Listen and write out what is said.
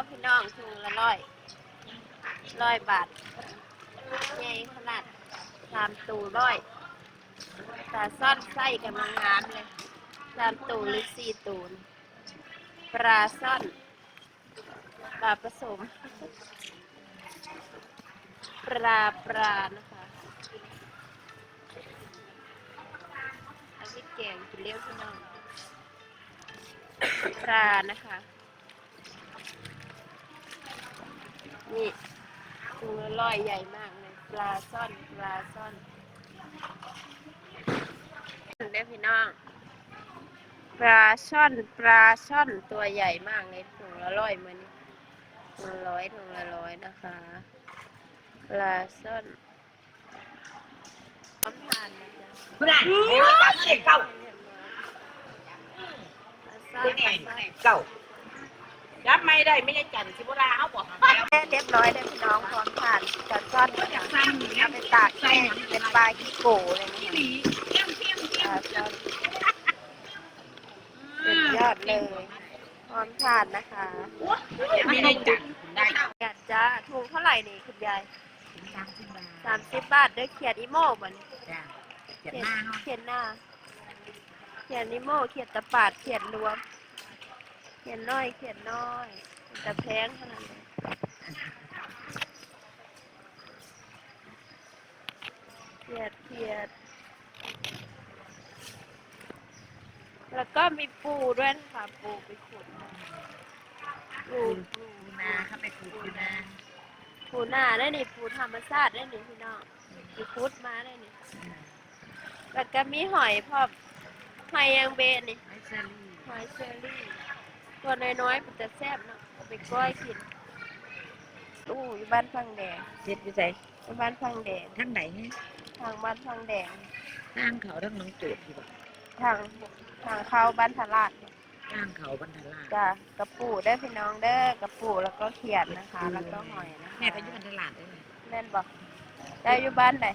ພີ່ນ້ອງ ຖົງລະຮ້ອຍ ຮ້ອຍບາດ ໃຫຍ່ຂະໜາດ ສາມໂຕຮ້ອຍ. ປາຊ່ອນໄຊກຳລັງງາມເລີຍ ສາມໂຕ ຫຼື ສີ່ໂຕ ປາຊ່ອນ ປາປະສົມ ປາ ປານະຄະ ເອົາໄປແກງກິນແລ້ວພີ່ນ້ອງ ປານະຄະ. ນີ້ ຖົງລະຮ້ອຍ ໃຫຍ່ມາກເລີຍ ປາຊ່ອນ ປາຊ່ອນເດີພີ່ນ້ອງ ປາຊ່ອນ ປາຊ່ອນ ຕົວໃຫຍ່ມາກເລີຍ ຖົງລະຮ້ອຍມື້ນີ້ ຖົງລະຮ້ອຍ ຖົງລະຮ້ອຍນະຄະ ປາຊ່ອນ. ພວກນັ້ນ ເຫັນບໍ່ ຈັບເລກເກົ້າ ເຫັນບໍ່ ເກົ້າ ຈັບໃໝ່ໄດ້ ແມ່ຍາຍຈັນຊິບໍ່ດ່າເຮົາບໍ? ແລ້ວຮຽບຮ້ອຍເດີພີ່ນ້ອງ ພ້ອມທານ ປາຊ່ອນນະຄະ ເອົາໄປຕາກແຫ້ງ ເປັນປາຂີ້ໂກເລີຍນະຄະ ປາຊ່ອນ ສຸດຍອດເລີຍ ພ້ອມທານນະຄະ ແມ່ຍາຍຈັນໄດ້ ອາຈານ ຖົງເທົ່າໃດນີ້ຄຸນຍາຍ? ສາມສິບບາດ ສາມສິບບາດເດີ ຂຽດອີໂມ່ບໍນີ້? ຈ້າ ຂຽດໜ້າເນາະ ຂຽດໜ້າ ຂຽດອີໂມ່ ຂຽດຕະປາດ ຂຽດລວມ ຂຽດນ້ອຍ ຂຽດນ້ອຍ ເປັນຕາແພງຂະໜາດໃດ ຂຽດ ຂຽດ ແລ້ວກໍມີປູດ້ວຍນະຄະ ປູໄປຂຸດ ປູ ປູນາ ເຂົາໄປປູນາ ປູນາໄດ້ນີ້ ປູທຳມະຊາດໄດ້ນີ້ພີ່ນ້ອງ ໄປຂຸດມາໄດ້ນີ້ ແລ້ວກໍມີຫອຍພ້ອມ ຫອຍຫຍັງເບນີ້? ຫອຍເຊີຣີ ຫອຍເຊີຣີ ຕົວນ້ອຍໆ ເປັນຕາແຊບເນາະ ເອົາໄປກ້ອຍກິນ. ໂອ້ ຢູ່ບ້ານພັງແດງ ເຮັດຢູ່ໃສ? ຢູ່ບ້ານພັງແດງ ທາງໃດ? ທາງບ້ານພັງແດງ ທາງເຂົ້າທາງໜອງໂຈດຢູ່ບໍ? ທາງ ທາງເຂົ້າບ້ານທະລາດ ທາງເຂົ້າບ້ານທະລາດ ຈ້າ ກະປູເດີພີ່ນ້ອງເດີ ກະປູ ແລ້ວກໍຂຽດນະຄະ ແລ້ວກໍຫອຍນະຄະ ແມ່ກໍຢູ່ບ້ານທະລາດເດ້ ແມ່ນບໍ? ເຈົ້າຢູ່ບ້ານໃດ?